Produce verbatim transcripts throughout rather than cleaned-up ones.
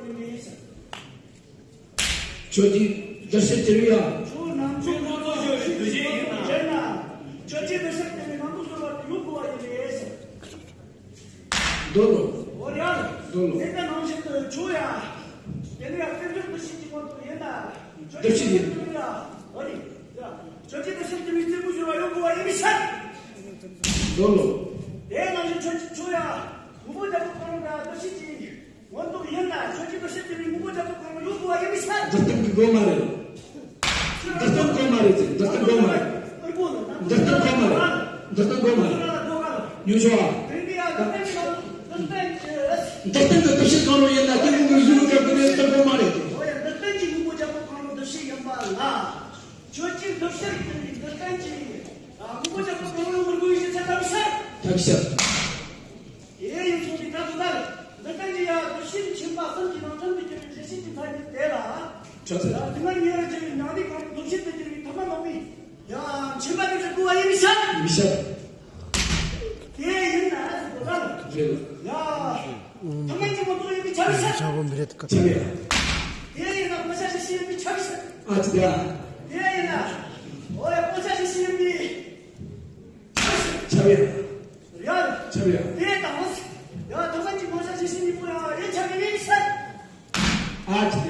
ཡིན་ཟེར། ཁྱོད་ཀྱིས་འདི་ཕྱིར་དེ་རིང་ཡང་། ཁྱོད་རྣམ་ཚོ་ཁོ་ཚོ་ཞོལ་གྱི་འདུ་བྱེད་ཡིན་ན། ཁྱོད་ཀྱིས་འདི་ཕྱིར་དེ་རིང་ནང་དུ་གསོལ་བ་དེ་ཡོད་དགོས་པ་ཡིན་པས་ཟེར། མདོ་ལོ། འོ་ཡ། མདོ་ལོ། དེ་ལྟ་ནང་བཞིན་དུ་ཁྱོད་ཡ། དེ་ནི་ཡ་བསྟན་འགྱུར་འདུ་བྱེད་ཀྱི་དབང་དུ་ཡིན་ན། འདུ་བྱེད་ཡིན། འོ་ནི། ཡ། ཁྱོད་ཀྱིས་འདི་ཕྱིར་དེ་རིང་རྩེ་མོ་ཞུ་བ་ཡོད་དགོས་པ་ཡིན་པས་ཟེར། མདོ་ལོ། དེ་ནང་བཞིན་ཁྱོད་ཀྱིས་ཁྱོད་ཡ། དངོས་པོ་རྒྱལ་པོ་གང་རུང་ལ་འདུ་བྱེད་ཀྱི། མངོན་རྟོགས་ཡིན་ན་ཁྱོད་ཀྱིས་འདུ་བྱེད་ཀྱི་རིགས་དངོས་པོ་རྒྱལ་པོ་གང་རུང་ཡོད་དགོས་པ་ཡིན་པས་ཟེར། འདི་གཏམ་གྱི་དགོས་མ་རེད། འདི་གཏམ་དགོས་མ་རེད་ཟེར། འདི་གཏམ་དགོས་མ་རེད། འདི་གཏམ་དགོས་མ་རེད། འདི་གཏམ་དགོས་མ་རེད། ཉོན་ཆོག་ཨ། འདི་གཏམ་གྱི་འདུ་བྱེད་གང་རུང་ཡིན་ན་དེ་ངོ་མ་བཟོས་ནས་སྐབས་དེ་ནས་གཏམ་དགོས་མ་རེད། འདི་གཏམ་གྱི་དངོས་པོ་རྒྱལ་པོ་གང་རུང་འདུ་བྱེད་ཡིན་པ་ལ། ཁྱོད་ཀྱིས་འདི་ཕྱིར་གྱི་རིགས་འདི་གཏམ་གྱི། དངོས་པོ་རྒྱལ་པོ་གང་རུང་མི་དགོས་ཡིན་ཞེས་ཐབས་ཤེས། ཐབས་ཤེས། དེ་ཡིན་སོང་དུས་ད་ལྟ་ལྟར། འདི་ལྟར་གྱི་ཡང་འདུ་ཤེས་ཆེན་པོ་གསུམ་གྱི་ནང་ཚན་དུ་གྱུར་པའི་རེ་ཞིག་གི་མཐའ་ཡས་དེ་ལ། ཁྱོད་ཚོས། སྡུག་བསྔལ་ཉེ་བར་འབྱུང་བའི་མྱང་འདས་གང་རུང་འདུ་ཤེས་དུ་གྱུར་པའི་ཐ་མལ་དམག་མི། ཡང་ཆེན་པོ་དེ་ཚོ་བཀོལ་བ་ཡིན་མི་ཤེས། མི་ཤེས། དེ་ཡིན་ན་ཟེར་གོ་ད། རེད། ཡ། ཐ་མལ་གྱི་མངོན་རྟོགས་ཡིན་པས་ཁྱབ་ཤེས། ཆགས་པ་མི་རེད་ཀ། ཁྱབ་ཡ། དེ་ཡིན་ན་བག་ཆགས་ཞི་ཞིང་ཡིན་པས་ཁྱབ་ཤེས། ཨ་ཙི་ཡ། དེ་ཡིན་ན། འོ་ཡ་བག་ཆགས་ཞི་ཞིང་ཡིན་པས། ཁྱབ་ཡ། རེད། ཁྱབ་ཡ། དེ་དང་། ཡ་ཐ་མལ་གྱི་བག་ཆགས་ཞི་ཞིང་ཡིན་པས་ཡང་ཡིན་ཁྱབ་ཡིན་ཤེས། ཨ་ཙི་ཡ།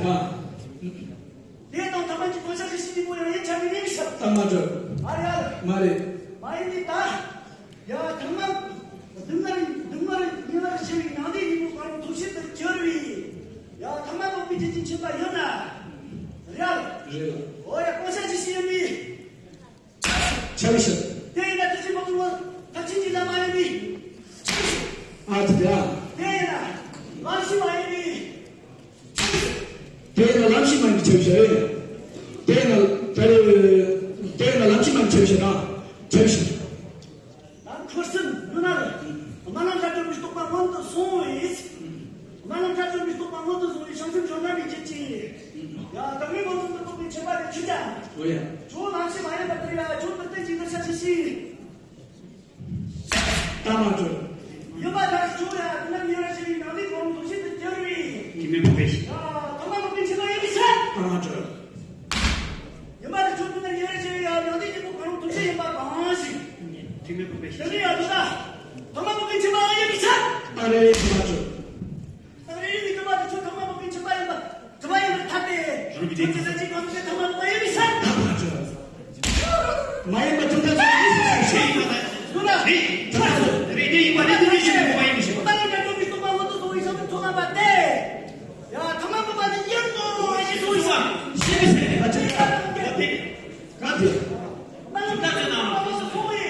དེ་དང་ཐ་མལ་གྱི་བག་ཆགས་ཞི་ཞིང་ཡིན་པས་ཡང་ཡིན་ཁྱབ་ཡིན་ཤེས། ད་མ་གྲོལ། ཨ་རེད། མ་རེད། མ་ཡིན་ནི་ད། ཡ་ཐ་མལ། སྡུག་བསྔལ་སྡུག་བསྔལ་ཉེ་བར་ཞི་བའི་མྱང་འདས་གཉིས་པོ་གང་རུང་ཐོབ་བྱེད་དུ་གྱུར་པའི། ཡ་ཐ་མལ་དམག་མིའི་རྒྱུད་ཀྱི་ཁྱིམ་པ་ཡོད་ན། རེད། རེད། འོ་ཡ་བག་ཆགས་ཞི་ཞིང་ཡིན་པས། ཁྱབ་ཤེས། དེ་ཡིན་ན་དེ་བཞིན་མ་གཏོགས་མཐར་ཕྱིན་གྱི་ལམ་མ་ཡིན་པས། ཨ་ཙི་ཡ། དེ་ཡིན་ན་ལམ་ཤེས་མ་ཡིན་པས། དེ་ཡིན་ན་ལམ་ཤེས་མ་ཡིན་པས་ཁྱབ་ཤེས་རེད། དེ་ཡིན་ན་ད་རེད། དེ་ཡིན་ན་ལམ་ཤེས་མ་ཡིན་པས་ཁྱབ་ཤེས་དང་ཁྱབ་ཤེས། ལམ་འཁོར་གསུམ་ཡོད་ན་རེད། དམར་ལམ་ཤར་གྱི་མི་རྟོག་པ་མངོན་དུ་སོང་བས། དམར་ལམ་ཤར་གྱི་མི་རྟོག་པ་མངོན་དུ་སོང་བས་བྱང་སེམས་བྱང་སྨྲ་བའི་རྒྱུད་ཀྱི། ཡ་བདག་མེད་རང་གསུམ་དུ་རྟོགས་པའི་ཁྱིམ་པ་དེ་ཁྱོད་ཀྱང་། འོ་ཡ། ཁྱོད་ལམ་ཤེས་མ་ཡིན་པ་དེ་ཡ་ཁྱོད་དུ་བསྟན་གྱི་ངར་ཤ་ཆེ་ཞིང་། ད་མ་གྲོལ། ཡོད་པ་དག་ཁྱོད་ཡ་དེ་ན་ཉེ་བར་ཞི་བའི་མྱང་འདས་གང་རུང་ཐོབ་བྱེད་དུ་གྱུར་པའི། དེ་མིན་འཕགས་པའི་ཞིང་། ཡ་ཐ་མལ་དམག་མིའི་ཁྱིམ་པ་ཡིན་པས་ཁྱབ། ད་མ་གྲོལ། ཡིན་པ་དེ་ཁྱོད་དེ་ན་ཉེ་བར་ཞི་བའི་ཡ་མྱང་འདས་གཉིས་པོ་གང་རུང་ཐོབ་བྱེད་ཡིན་པ་གང་ཞིག་དེ་མིན་འཕགས་པའི་ཞིང་། དེ་ནི་ཡ་དེ་ད། ཐ་མལ་དམག་མིའི་ཁྱིམ་པ་ཡིན་པས་ཁྱབ། ཨ་རེ་ད་མ་གྲོལ། ད་རེས་ནི་དམ་པ་དེ་ཚོ་ཐ་མལ་དམག་མིའི་ཁྱིམ་པ་ཡིན་པ། དམ་པ་ཡིན་པར་ཐལ་ཏེ། རང་གི་དེ་ཁྱོད་ཀྱི་ལས་ཀྱི་གང་དུ་ཐ་མལ་དམག་མི་ཡིན་པས་ཁྱབ། མ་ཡིན་པ་ཁྱོད་ཀྱི་ཡིན་པས་ཁྱབ། ཡོད་ན། རེད། ད་རེས་དེ་ཡིན་པ་རེད། དེ་ནི་ཁྱོད་ཀྱི་མ་ཡིན་པས་ཁྱབ། ད་ལྟ་འདྲ་འགྲོ་མི་སྟོང་པ་མངོན་དུ་སོང་བའི་ཞབས་ཏོག་ཚོགས་རྣམ་པ་སྟེ། ཡ་ཐ་མལ་དམག་མི་དེ་ཡིན་ནོ་ཞེས་གསུངས་ཤིང་། ཞེས་པའི་ཚེ་ནས་ཕལ་ཆེར་ཡང་དེ་གང་དེ། ད་ལྟ་འདྲ་འགྲོ་མི་སྟོང་པ་མངོན་དུ་སོང་བའི།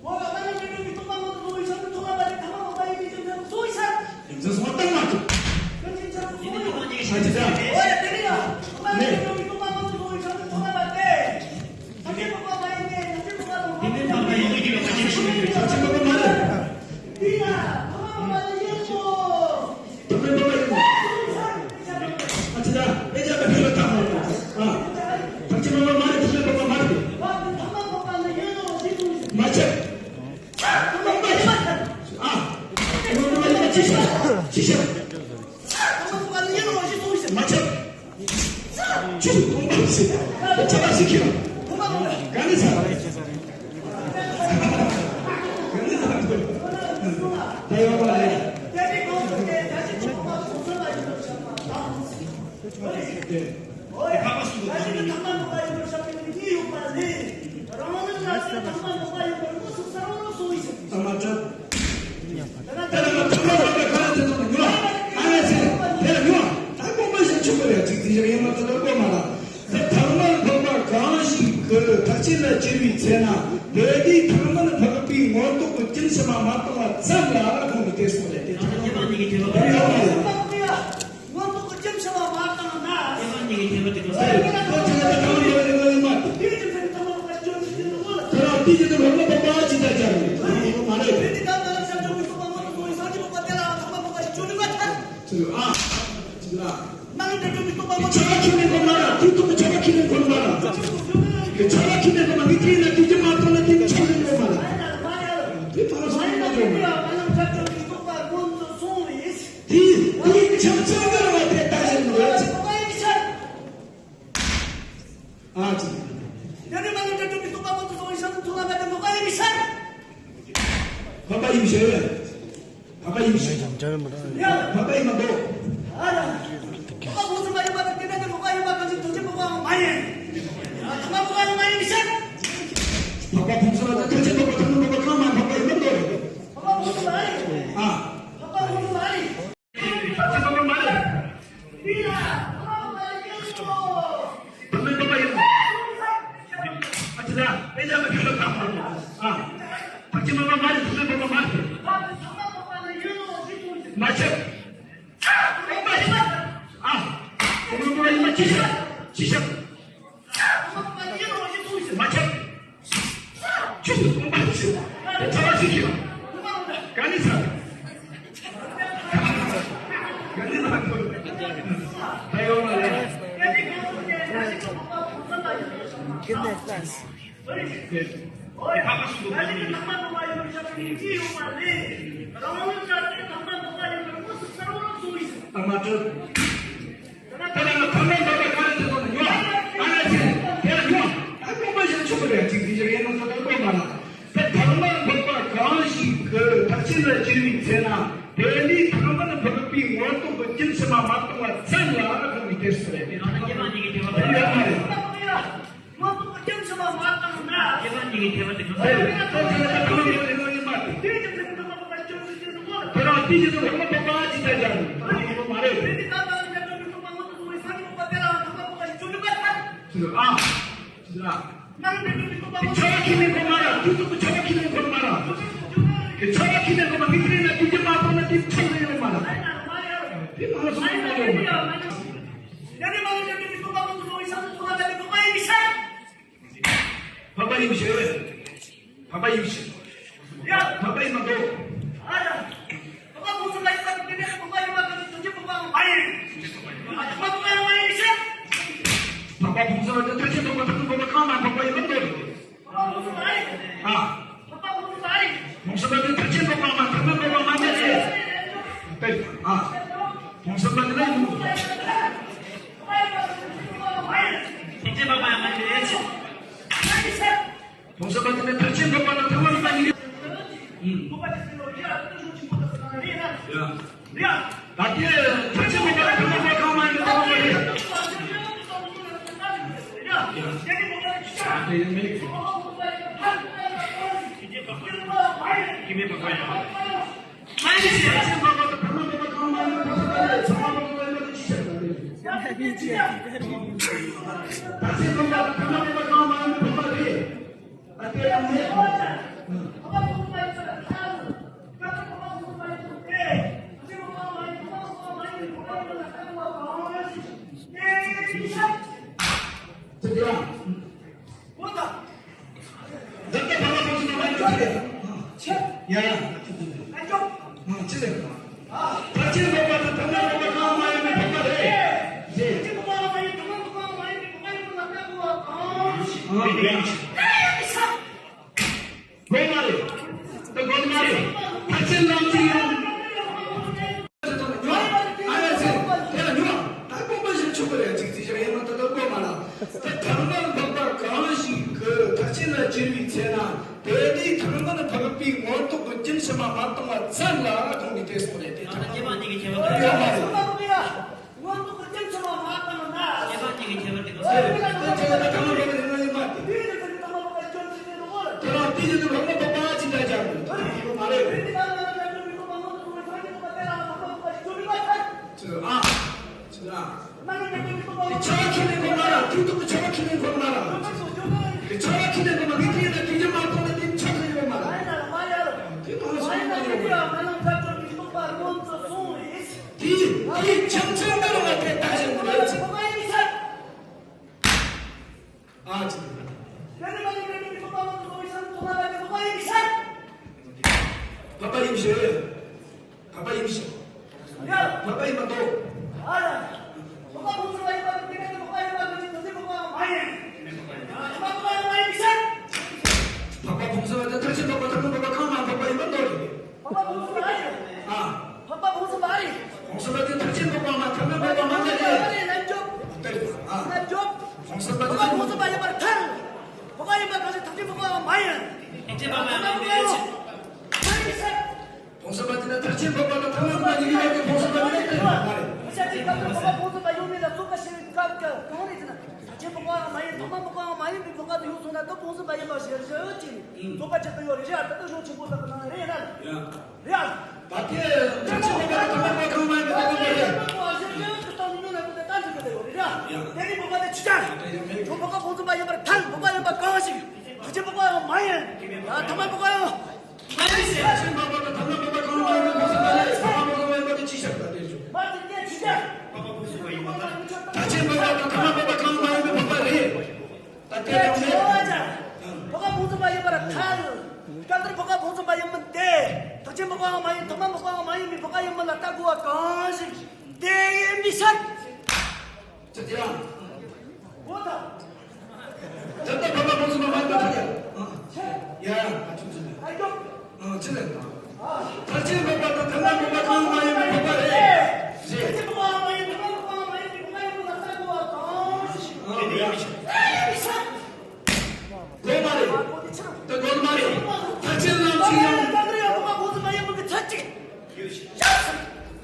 འོ་ཡ་ད་ལྟ་འདྲ་འགྲོ་མི་སྟོང་པ་མངོན་དུ་སོང་བའི་ཞབས་ཏོག་ཚོགས་རྣམ་པ་དེ་ཐ་མལ་དམག་མི་ཡིན་པས་ཁྱབ་སོང་ཤིང་། རྒྱུ་མཚན་སོང་བ་བཏང་མ་ཐུབ། རྒྱུ་མཚན་སོང་བ་བཏང་མ་ཐུབ། ཨ་ཅི་ད། འོ་ཡ་དེ་ནི་ཡ། ད་ལྟ་འདྲ་འགྲོ་མི་སྟོང་པ་མངོན་དུ་སོང་བའི་ཞབས་ཏོག་ཚོགས་རྣམ་པ་སྟེ། ཐམས་ཅད་པ་མ་ཡིན་ཏེ། ཐམས་ཅད་པ་མ་ཡིན་ཏེ། ཐམས་ཅད་པ་མ་ཡིན་ཏེ། ཐམས་ཅད་པ་མ་ཡིན་ཏེ། ཐམས་ཅད་པ་མ་ཡིན་ཏེ། ཐམས་ཅད་པ་མ་ཡིན་ནོ། ཐམས་ཅད་པ་མ་ཡིན་ནོ། ཨ་ཅི་ད་དཔེ་ཆ་ག་ཕེབས་ལ་བཏང་མ་ཐུབ། ཨ། ཐམས་ཅད་པ་མ་ཡིན་ནོ། ཐམས་ཅད་པ་མ་ཡིན་ནོ། མ་ཁྱབ། ཨ། ཅི་ཤ། ཅི་ཤ། མ་ཁྱབ། ཅི་ཞིག་སྟོང་པ་ཞིག་ཁྱབ་པ་ཞིག་ཁྱབ། ག་ནས་ཟ། ག་ནས་ཟ། ད་ཡོང་བ་རེད། ཨ་མ་ཏྲ། དེ་ལ་ང་ཐོག་མར་བབས་པའི་ཁ་ལ་དེ་ཚོ་ཉོ། ཨ་ལ་ཚེ་དེ་ལ་ཉོ། ད་དགོངས་པ་བཞེས་ཆོག་གི་རེད། ཅིག་དེ་ཞིག་ཡོད་མ་ཐུབ་ལ་དགོས་མ་ལ། ད་ཐ་མལ་འཕགས་པ་གང་ཞིག་གི་ཐེག་ཆེན་ལ་སྐྱེ་བའི་ཚེ་ན་དེ་དུས་ཐ་མལ་འཕགས་པའི་མངོན་རྟོགས་ཀྱི་སྐྱེམས་ཕྱི་མ་མ་བཏང་བ་ཙམ་ལ་ཁོང་གིས་དེ་གསུངས་རེད། དེ་ཐ་མལ་འཕགས་པ་ཉིད་ཀྱི་ཐེག་པ་དེ་ཡོད་མ་རེད། མངོན་རྟོགས་ཀྱི་སྐྱེམས་ཕྱི་མ་མ་བཏང་ན། ཐེག་པ་གཉིས་ཀྱི་ཐེག་པ་དེ་ཁོ་ཚོས། ཁོ་ཚོས་ད་གང་ཡོད་རེད་ལོ་ཡིན་མ། དེ་ཡིན་ཙང་ཐ་མལ་འཕགས་པ་སྐྱོན་ཅི་ཡིན་ནོ་ལ། དེ་རང་དེ་ཡིན་ཙང་འཕགས་པ་འཕགས་པ་ཅི་ལྟར་སྦྱར་རེད། མ་རེད། དེ་ནི་ད་ལྟ་ལ་བྱ་སྤྱོད་ཀྱི་རྟོག་པ་མངོན་དུ་སོང་བའི་སངས་རྒྱས་འཕགས་པ་དེ་ལ་ཐ་མལ་འཕགས་པ་ཞེས་བརྗོད་ནུས་པ་ཐལ། ཚུལ་ཨ། ཚུལ་ཨ། མ་ཡིན་ཏེ་སྤྲོས་པའི་རྟོག་པ་མངོན་དུ། ཆགས་པ་ཁས་ལེན་དགོས་མ་རེད། དེ་ཐུག་པའི་ཆགས་པ་ཁས་ལེན་དགོས་མ་རེད། དེ་ཆགས་པ་ཁས་ལེན་དགོས་མ་རེད། དེ་ཡིན་ན་དེ་རྒྱུ་མ་མཐོང་ན་དེ་ཆགས་ལེན་དགོས་མ་རེད། དེ་ཕ་ར་སོང་མ་འགྲོ་མ་རེད། དེ་དེ་ཆགས་ཆགས་འགལ་བ་ ཡ། བོད་པ་ཡིན་མ་འདུག་ཨ་ར། བོད་པ་ཕུང་སོ་མ་ཡིན་པ་དང་དེ་ནས་བོད་པ་ཡིན་པ་གང་ཞིག་དོན་ཆེན་བོད་པ་མ་ཡིན། ཡ། བོད་པ་ཡིན་མ་ཡིན་ཤག་བོད་པ་ཕུང་སོ་མ་དང་དོན་ཆེན་བོད་པ་དང་བོད་པ་གང་མ་བོད་པ་ཡིན་མ་འདུག་བོད་པ་ཕུང་སོ་མ་རེད། ཨ། བོད་པ་ཕུང་སོ་མ་རེད། བོད་པ་ཕུང་སོ་མ་རེད། དེ་ནི་ཐང་མན་བོད་པའི་ངོ་ཐོག་གི་སྐྱིད་ཕྱི་མ་མ་གཏོང་བ་ཚད་ལ་ཁོང་གིས་དེར་ཟེར་རེད། ཨ། ཆོ་བ་ཁྱི་མེད་ཁོ་མ་ར། ཁྱོད་ཚོ་ཆོ་བ་ཁྱི་མེད་ཁོ་མ་ར། ཁྱོད་ཆོ་བ་ཁྱི་མེད་ཁོ་མ་མི་ཁྱི་ན་དུས་ཀྱི་མ་ཐོན་ན་དེ་ཆོ་ཟེར་ཡོད་མ་ར། དེ་མ་སོང་མ་ཡོང་མ་ར། བོད་པ་ཡིན་ཤག་བོད་པ་ཡིན་ཤག་བོད་པ་ཡིན་མ་འདུག་བོད་པ་ཕུང་སོ་མ་ཡིན་པ་དང་དོན་ཆེན་བོད་པ་མ་ཡིན། བོད་པ་ཕུང་སོ་མ་ཡིན་ཤག་བོད་པ་ཕུང་སོ་མ་དང་དོན་ཆེན་བོད་པ་དང་བོད་པ་གང་མ་བོད་པ་ཡིན་མ་འདུག་ཨ། ཕུང་སོ་མ་དེ་ཐུགས་རྗེ་ཐོག་མ་མ་ཐུགས་མ་མ་མ་མ་རེད། ཨ། ཕུང་སོ་མ་དེ་ལ་ཡིན། ཐུགས་རྗེ་ཐོག་མ་མ་རེད། ཕུང་སོ་མ་དེ་ལ་ཐུགས་རྗེ་ཐོག་མ་མ་ཐུགས་མ་མ་ཡིན། ཡིན། ཡ། ད་ལྟའི་ཐུགས་རྗེ་མ་མ་ཐུགས་མ་མ་ཐུགས་མ་ཡིན་ཐོག་མ་རེད། ཡ། ད་ལྟའི་མེད། ཁྱི་མེད་པ་ག་ཡ། ད་ཐང་མ་འབབ་པ་གང་ཞིག་གི་ཐག་ཆེན་ལ་བཅིར་བའི་ཚེ་ན། དེ་དུས་ཐང་མ་འབབ་པའི་ངོ་ཐོག་གི་སྐྱིད་ཕྱི་མ་མ་བཏང་བ་ཙམ་ལ་ཁོང་གིས་དེ་གསུངས་རེད། དེ་ཐང་མ་ཉིད་ཀྱི་ཁྱད་པར་དེ་ཡོད་མ་རེད། ངོ་ཐོག་གི་སྐྱིད་ཕྱི་མ་མ་བཏང་ན། ཉེས་པ་ཉིད་ཀྱི་ཁྱད་པར་དེ་ག་ཚོད་རེད། དེ་ཚོ་ད་ཐང་མ་འབབ་པའི་ངོ་ཡིན་མ་རེད། དེ་རང་དེ་ཡིན་དུས་ལོ་ངོ་འབབ་པ་ཅི་འདྲ་ཅང་མ་རེད། ཨ། ཆོ་བ་ཁྱི་ནས་གོ་མ་ར། ཁྱི་ཐུག་གི་ཆོ་བ་ཁྱི་ནས་གོ་མ་ར། ཁྱི་ཐུག་གི་ཆོ་བ་ཁྱི་ནས་གོ་མ་ར། ཁྱི་ཆོ་བ་ཁྱི་ནས་གོ་མ་མི་ཁྱི་ན་ཁྱི་ཁྱི་མ་ཐོག་ན་དེ་ཆོ་ཁྱི་ཡོད་མ་ར། དེ་མ་སོང་མ་ཡོང་མ་ར། དེ་དེ་ཆང་ཆང་ད་ར་ང་དེ་ད་ཞིག་མ་རེད། ཨ་ཅི། བོད་པ་ཡིན་ཞེས། བོད་པ་ཡིན་ཞེས། བོད་པ་ཡིན་མ་འདུག་བོད་པ་ཕུང་སོ་མ་དང་ཐུགས་རྗེ་ཐོག་མ་ཐུགས་མ་བོད་པ་གང་མ་བོད་པ་ཡིན་མ་འདུག་བོད་པ་ཕུང་སོ་མ་རེད། ཨ། བོད་པ་ཕུང་སོ་མ་རེད། ཕུང་སོ་མ་དེ་ཐུགས་རྗེ་ཐོག་མ་མ་ཐུགས་མ་བོད་པ་མ་འདུག་རེད། ལན་རྒྱོབ། ལན་རྒྱོབ། ཕུང་སོ་མ་དེ་བོད་པ་ཕུང་སོ་མ་ཡིན་པར་ཐལ། བོད་པ་ཡིན་པ་གང་ཞིག་ཐུགས་རྗེ་ཐོག་མ་མ་ཡིན། ཐུགས་རྗེ་ཐོག་མ་མ་ཡིན། མ་ཡིན་ཟེར། སེམས་པ་དེ་ན་ཐར་ཆེན་འཕགས་པ་དང་ཐར་པ་ཉིད་ཀྱི་ཡོད་པའི་ཕུང་སེམས་པ་ནི་དེ་མ་རེད། མི་ཤ་ཅིག་སྐབས་དེར་འཕགས་པ་ཕུང་སེམས་པ་ཡོད་མེད་ལ་རྩོད་པ་བྱེད་པའི་སྐབས་ཀྱི་གང་རེད་ཟེར་ན། ཐར་ཆེན་འཕགས་པའང་མ་ཡིན། ཐོག་མ་འཕགས་པའང་མ་ཡིན་པའི་འཕགས་པ་དེ་ཡོད་སོང་ན་ད་ཕུང་སེམས་པ་ཡིན་པ་ཞིག་རེད་ཅེས་རྩོད་པ་བྱེད་ཀྱི་ཡོད་རེད། རེད་ཨ། ད་ལྟ་གཞུང་ཆེན་པོ་དག་གི་ནང་རེད་ཨ། རེད་ཨ། ད་དེ་ཐར་ཆེན་འཕགས་པ་དང་ཐར་པ་འཕགས་པ་གང་མ་ཡིན་པའི་འཕགས་པ་རེད། ཞིག་རེད་ཀྱི་སྟེང་ནས་མྱོང་ན་དེ་ལྟ་ཟེར་གྱི་ཡོད་རེད་ཨ། དེ་ནི་འཕགས་པ་དེ་ཅི་ཆ་རེད། འཕགས་པ་ཕུང་སེམས་པ་ཡིན་པར་ཐལ། འཕགས་པ་ཡིན་པ་གང་ཞིག་ཐར་ཆེན་འཕགས་པའང་མ་ཡིན། ཐོག་མ་འཕགས་པའང་། མ་ཡིན་ཟེར། ཐར་ཆེན་འཕགས་པ་དང་ཐོག་མ་འཕགས་པ་གང་ལ་ཡོད་པའི་ཕུང་སེམས་པ་ལས་ཐོག་མ་འཕགས་པ་ཡིན་པ་དེ་ཅི་ཤར་ད་དེར་བྱུང་། མ་དེ་སྐད་ཅི་ཆ། འཕགས་པ་ཕུང་སེམས་པ་ཡིན་པ་དང་། ཐར་ཆེན་འཕགས་པ་དང་ཐོག་མ་འཕགས་པ་གང་ལ་ཡོད་པའི་འཕགས་པ་རེད། ད་དེ་ལ་མེད། འཕགས་པ་ཕུང་སེམས་པ་ཡིན་པར་ཐལ། སྐབས་དེར་འཕགས་པ་ཕུང་སེམས་པ་ཡིན་མིན་ཏེ། ཐར་ཆེན་འཕགས་པའང་མ་ཡིན། ཐོག་མ་འཕགས་པའང་མ་ཡིན་པའི་འཕགས་པ་ཡིན་མིན་ལ་ལྟ་དགོས་པ་གང་ཞིག་དེ་ཡིན་པའི་ཕྱིར། ཅི་ཡང་། འོ་ད། ད་ལྟ་འཕགས་པ་ཕུང་སེམས་པ་མ་ཡིན་པ་ཐལ་ཡ། ཡ། ཨ་ཅུ་ཅི་ལ། ཨ་ཅུ། ཨ་ཅི་ལ། ཐར་ཆེན་འཕགས་པ་དང་ཐོག་མ་འཕགས་པ་གང་མ་ཡིན་པའི་འཕགས་པ་རེད། ཞེས། ཨ་ཡ། དགོས་མ་རེད། ད་དགོས་མ་རེད། ཐར་ཆེན་ལམ་ཞིག་ཡང་།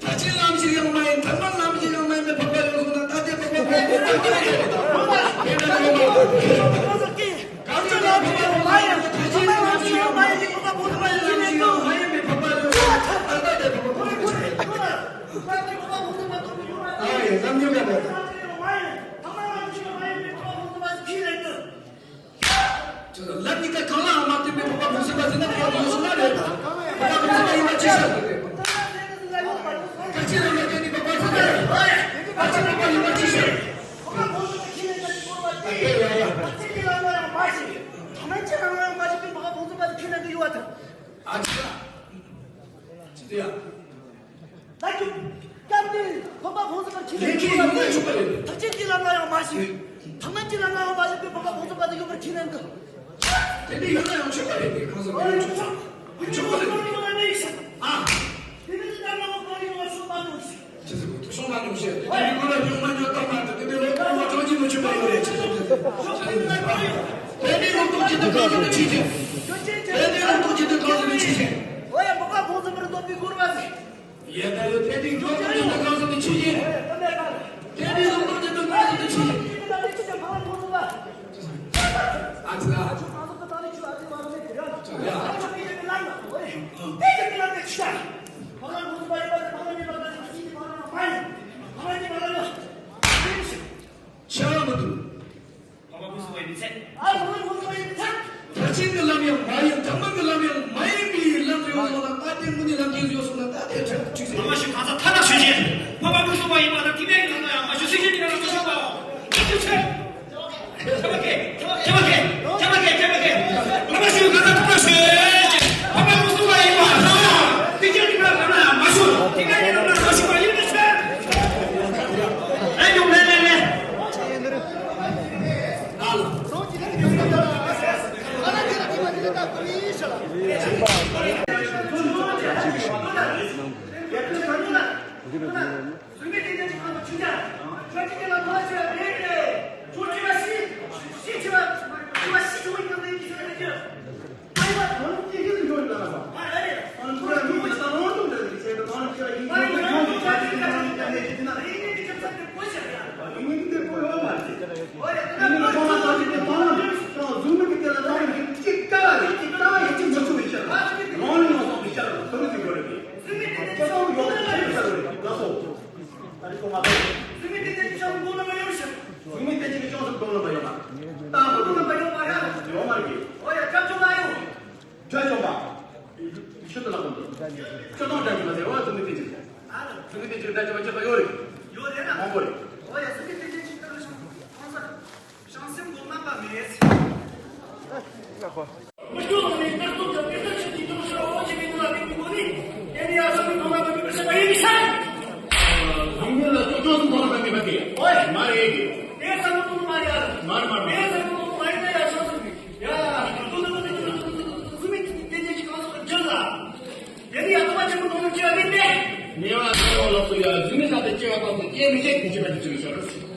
ཐར་ཆེན་ལམ་ཞིག་ཡང་མ་ཡིན། ཐོག་མ་ལམ་ཞིག་ཡང་མ་ཡིན་པའི་འཕགས་པ་ཡོད་སོང་ན་ད་ལྟའི་འཕགས་པ་ཕུང་སེམས་པ་ཡིན་པ་ཐལ། དེ་འདྲ་ཡོད་མ་རེད། གང་ཅི་ལམ་ཞིག་ཡང་མ་ཡིན། ཐོག་མ་ལམ་ཞིག་ཡང་མ་ཡིན་པའི་འཕགས་པ་ཕུང་སེམས་པ་ཡིན་པའི་འཕགས་པ་ཡོད་སོང་ན་ད་ལྟའི་འཕགས་པ་ཕུང་སེམས་པ་ཡིན་པ་ཐལ། ཨ་ཡེ་ལམ་ཉམས་པ་རེད། ལམ་གཉིས་ཀ་གང་ལའང་མ་བརྟེན་པའི་འཕགས་པ་ཕུང་སེམས་པ་ཟེར་ན་འཕགས་པ་ཡོད་སོང་ན་རེད། འཕགས་པ་ཕུང་སེམས་པ་ཡིན་པ་ཅི་ཤར་རེད། ཐར་ཆེན་ལམ་ལ་བརྟེན་ནས་འཕགས་པ་ཟེར་ན་རེད། ཐར་ཆེན་འཕགས་པ་ཡིན་པ་ཅི་ཤར། ཨ་ཡ་ཡ། ཨ་ཅི་ལ། ཅི་ཡ། ད་རྒྱུ། སྐབས་དེར་འཕགས་པ་ཕུང་སེམས་པ་ཁས་ལེན་ལས་ཀྱི་ཡོང་ན་ཆོག་པ་རེད། ཐར་ཆེན་གྱི་ལམ་ལ་ཡང་མ་ཞུགས། ཐོག་མ་གྱི་ལམ་ལ་ཡང་མ་ཞུགས་པའི་འཕགས་པ་ཕུང་སེམས་པ་དེ་ཡོད་པར་ཁས་ལེན་དགོས། དེ་འདྲ་ཡོད་ན་ཡང་ཆོག་པ་རེད། དེ་གང་ཟག་མི་ཡོང་ཆོག་ས། ཆོག་པ་རེད། ཨ། དེ་ནི་ད་ལྟ་ང་གོང་ནས་ང་ཤོག་མ་མྱོང་ཞིག་ཅི་ཟེར་དགོས། དུག་སོང་མ་མྱོང་ཞེས་དེ་འདྲའི་ངོ་ལ་ཡོང་མ་མྱོང་ལྟ་མ་ཐུབ། དེ་འདྲའི་ལོ་གོང་མ་གྲངས་ཀྱིས་མི་ཆོད་པ་ཡོད་རེད། ཅི་ཟེར་དགོས། དེ་འདྲའི་ལོ་ཐོག་ཅི་ཐུབ་གང་ཟེར་ནས་ཆེ་ཆེ། དེ་འདྲའི་ལོ་ཐོག་ཅི་ཐུབ་གང་ཟེར་ནས་ཆེ་ཆེ། འོ་ཡ། འཕགས་པ་ཕུང་སེམས་པར་འདོད་པའི་གུ་རུ་མ་ཟེར། ཡ་ད་ཡོད། དེ་འདྲའི་ལོ་ཐོག་ཅི་ཐུབ་གང་ཟེར་ནས་ཆེ་ཆེ། དེ་འདྲའི་ལོ་ཐོག་ཅི་ཐུབ་གང་ཟེར་ནས་ཆེ་ཆེ། ཨ་ཙི་ཨ། ཆ་མི་འདུག་ཐར་ཆེན་གྱི་ལམ་ཡང་མ་ཡིན། ཐོག་མ་གི་ལམ་ཡང་མ་ཡིན་པའི་ལམ་རེད་པ་ལ། ད་དེ་དངོས་གནས་ལམ་འཁྱེར་ཡོད་སོང་ན་ད་དེ་ཁྲག་ཁྲིག་ཟེར། ལམ་མ་ཞུགས་གང་ཟག་ཐར་ལམ་ཞུགས་ཤིག་འཕགས་པ་ཀུན་བཟང་བ་ཡིན་པ་དང་། དེ་མེད་ཀྱི་ལམ་ལ་ཡང་མ་ཞུགས། སེམས་ཅན་གྱི་ལམ་ལ་མ་ཞུགས་པའོ། ཁྱེད་ཀྱིས་ཆོས། ཁྱེད་མ་ཁེ། ཁྱེད་མ་ཁེ། ཁྱེད་མ་ཁེ། ཁྱེད་མ་ཁེ། ལམ་མ་ཞུགས་གང་ཟག་ཐར་ལམ་ཞུགས་ཤིག་འཕགས་པ་ཀུན་བཟང་བ་ཡིན་པ་དང་། དེ་མེད་ཀྱི་ལམ་ལ་མ་ཞུགས། དེ་མེད་ཀྱི་ལམ་ལ་མ་ཞུགས་པ་ཡིན་པའི་ཕྱིར། ཨེ་ཡོང་ལེ་ལེ་ལེ། ཁྱོད་ཚོ་ལ་གོ་འདུག་ཁྱོད་ཚོ་འདྲ་གི་མ་ཟེར་བ། ཙུམ་མི་ཏི་ཅི། ཙུམ་མི་ཏི་ཅི་འདྲ་གི་མ་ཁྱོད་ལ་ཡོད་རེད། ཡོད་རེད་ན། མང་པོ་རེད། འོ་ཡ། ཙུམ་མི་ཏི་ཅི་ཅིག་ལྟ་རུ་ཤོག་ཁོང་ཚོ་བྱང་སེམས་མགོ་རྣམ་པ་མེད། མི་སྐྱོ་ལོ་ནས་ཀར་ཐུག་ཀྱང་ཀེ་སར་ཆེན་གྱི་ཏུ་ཤོར་འོ་ཞེས་པའི་ནང་ལ་དམིགས་པའི་སྒོ་ནས། དེ་ནི་ཡང་ས་མི་གང་ལ་དམིགས་པའི་སེམས་པ་ཡིན་མི་ཤེས། ལམ་ངོས་ལ་ཅོག་ཅོག་སུ་གང་ལ་དམིགས་པ་དེ། འོ་ཡ། མ་རེད། དེ་ས་མི་གང་མ་རེད། མ་རེད་མ་རེད། དེ་ས་མི་གང་མ་ཡིན་ན་ཡང་ཆོག་ཟེར་གི། ཡ། ཙུམ་མི་ཏི་ཅི་གང་ཟག་གི་རྒྱུད་ལ། དེ་ནི་ཡང་ཐོག་མ་ཆེན་པོ་གང་ཟག་སྐྱེ་བ་མིན་ཏེ། ཉེ་བར་ཐལ་བ་ལོགས་སུ་ཡ། ཙུམ་མི་ས་དེ་སྐྱེ་བ་གང་ཟག་སྐྱེ་མི་ཤེས་ཀྱི་སྐྱེ་བ་དེ་ཅི་ལ་ཤོར།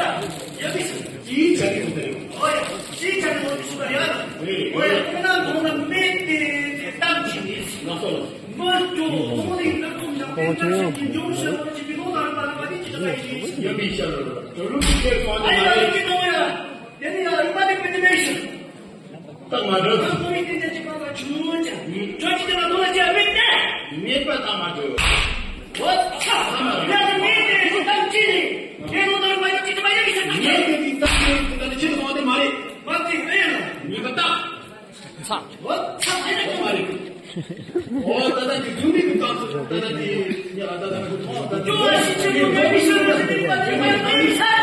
ད་ཡ་གི་ཞིག་ཅིའི་ཆ་གི་འོ་དེ་རེད། ཨོ་ཡ། ཅིའི་ཆ་གི་འོ་དེ་ཞུ་ག་ཡ་ལ། རེད། ཨོ་ཡ། ཁོ་ན་ཁོང་ན་མེད་དེ་དེ་གཏམ་བྱེད་ནི། ང་སོ་ལ། མ་ཅོ་ཁོང་ནི་ནག་ཁུང་ཞག་དེ་ལྟར་ཞིག་གི་འཇོག་ཤེས་པ་ཅིག་གི་ལོ་ལ་རིམ་པ་རིམ་པ་དེ་ཅི་ལ་ཡིན། ཡ་མི་ཤ་ལ་ལ་ལ་ལུག་གི་སྐད་སོང་ཨ་ནི་ཡ་མ་རེད། ལུག་གི་ནོ་ཡ། དེ་ནི་ཡ་རིམ་པ་དེ་པེ་ཏི་མེད་ཤིང་། ད་མ་འགྲོ། ཁོ་མི་དེ་ཚོ་ཅི་པ་ལ་ཆུང་ཆུང་ཅང་། ཁྱོད་ཀྱི་དེ་ལ་ལོ་ལ་ཅི་ཡ་མེད་ནས། མེད་པ་ད་མ་འགྲོ། འོ་ཚ། ཡ་དེ་མེད་དེ་ཁོ་ཐམས་ཅད་ནི། ངས་ལོ་ལྟར་མ་ཡིན་ཅི་ད་མ་ཡིན་ཟེར་ན། ངས་དེ་དེ་ད་ཁྱོད་ད་ནི་ཁྱེད་ཚོ་དེ་མ་རེད། མ་དེ་ཨེ་ཡ་ལ། མེད་པ་ད། ཚ། འོ་ཚ་ཨེ་ཡ་དེ་མ་རེད། འོ་ད་ད་དེ་ཐུང་མི་གི་ད་ད་ད་དེ་ཡ་ད་ད་ཁོ་ཐོང་ད་དེ། ཅོ་ཨ་ཤི་ཅི་ལོ་མེད་མི་ཤི་ལོ་ཤི་དེ་མ་དེ་མ་ཡིན་ཟེར།